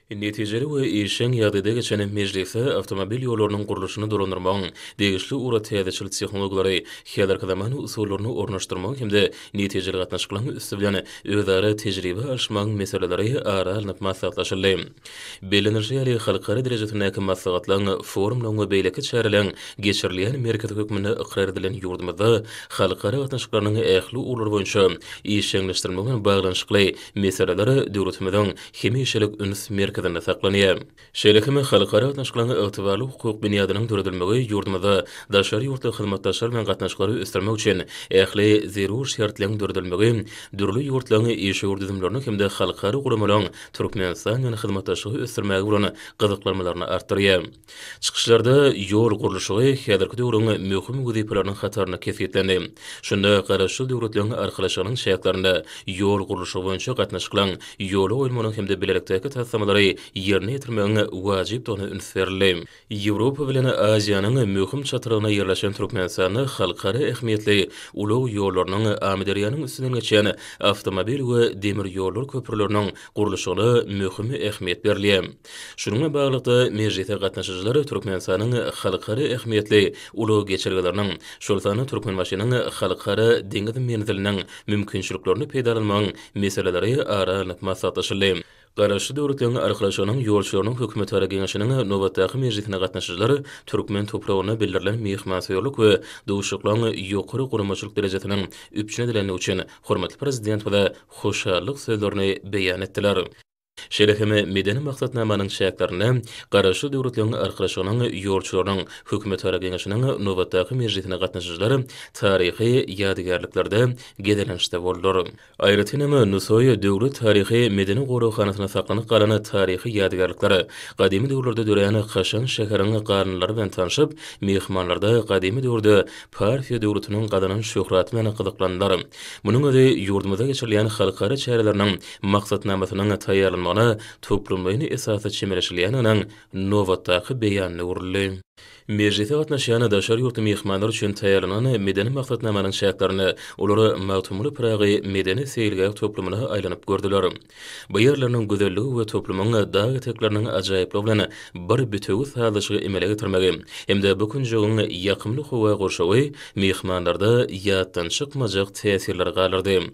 Netijeli we işjeň ýagdaýda geçen mejlisde awtomobil ýollarynyň gurluşyny dolandyrmagyň, degişli ugra täzeçil tehnologiýalary, häzirki zaman usullaryny ornaşdyrmagyň hem-de netijeli gatnaşyklaryň üsti bilen özara tejribe alyşmagyň meseleleri ara alnyp maslahatlaşyldy. Bellenilişi ýaly, halkara derejesindäki maslahatlaryň, forumlaryň we beýleki çäreleriň geçirilýän merkezi hökmünde ykrar edilen ýurdumyzda halkara gatnaşyklarynyň ähli ugurlary boýunça işjeňleşdirilmegi bilen baglanyşykly meseleler döwletimiziň hemişelik üns merkezinde saklanýar. Şeýle hem halkara gatnaşyklaryň ygtybarly hukuk binýadynyň döredilmegi ýurdumyzda daşary ýurtly hyzmatdaşlar bilen gatnaşyklary ösdürmek üçin ähli zerur şertleriň döredilmegi dürli ýurtlaryň işewür düzümleriniň hem-de halkara guramalaryň Türkmenistan bilen hyzmatdaşlygy ösdürmäge bolan gyzyklanmalaryny artdyrýar. Çykyşlarda ýol gurluşygy häzirki döwrüň möhüm wezipeleriniň hatarynda kesgitlendi. Şunda Garaşsyz Döwletleriň Arkalaşygynyň çäklerinde ýol gurluşygy boýunça gatnaşyklaryň ýola goýulmagynyň hem-de bilelikdäki taslamalary ýerine ýetirmegiň wajypdygyna üns berildi. Ýewropa bilen Aziýanyň möhüm çatrygynda ýerleşen Türkmenistanda halkara ähmiýetli ulag ýollarynyň, Amyderýanyň üstünden geçýän awtomobil we demir ýollar köprüleriniň gurluşygyna möhüm ähmiýet berilýär. Şunuň bilen baglylykda, mejlise gatnaşyjylar Türkmenistanyň halkara ähmiýetli ulag geçelgeleriniň, şol sanda Türkmenbaşynyň Halkara deňiz menziliniň mümkinçiliklerini peýdalanmagyň meseleleri ara alnyp maslahatlaşyldy. Garaşsyz Döwletleriň Arkalaşygynyň Ýolçularynyň Hökümetara Geňeşiniň nobatdaky mejlisine gatnaşyjylar türkmen topragyna bildirilen myhmansöýerlik we duşuşyklaryň ýokary guramaçylyk derejesiniň üpjün edilendigi üçin hormatly Prezidentimize hoşallyk sözlerini beýan etdiler. Şeýle hem medeni maksatnamanyň çäklerinde Garaşsyz Döwletleriň Arkalaşygynyň Ýolçularynyň Hökümetara Geňeşiniň nobatdaky mejlisine gatnaşyjylar taryhy ýadygärliklerde gezelençde boldular. Aýratyn hem, Nusaý döwlet taryhy-medeni goraghanasynda saklanyp galan taryhy ýadygärlikler, gadymy döwürlerde dörän kaşaň şäheriň galyndylary bilen tanşyp, myhmanlarda gadymy döwürde Parfiýa döwletiniň gazanan şöhraty bilen gyzyklandylar. Munuň özi ýurdumyzda geçirilýän halkara çäreleriniň maksatnamasynyň taýýarlanmagyna toplumlaýyn esasda çemeleşilýändiginiň nobatdaky beýanyna öwrüldi. Mejlise gatnaşýan daşary ýurtly myhmanlar üçin taýýarlanan medeni maksatnamanyň çäklerinde olar Magtymguly Pyragy medeni-seýilgäh toplumyna aýlanyp gördüler. Bu ýerleriniň gözelligi we toplumyň dag etekleriniň ajaýyplygy bilen bir bitewi sazlaşygy emele getirmegi hem-de bu künjegiň ýakymly howa gurşawy myhmanlarda ýatdan çykmajak täsirleri galdyrdy.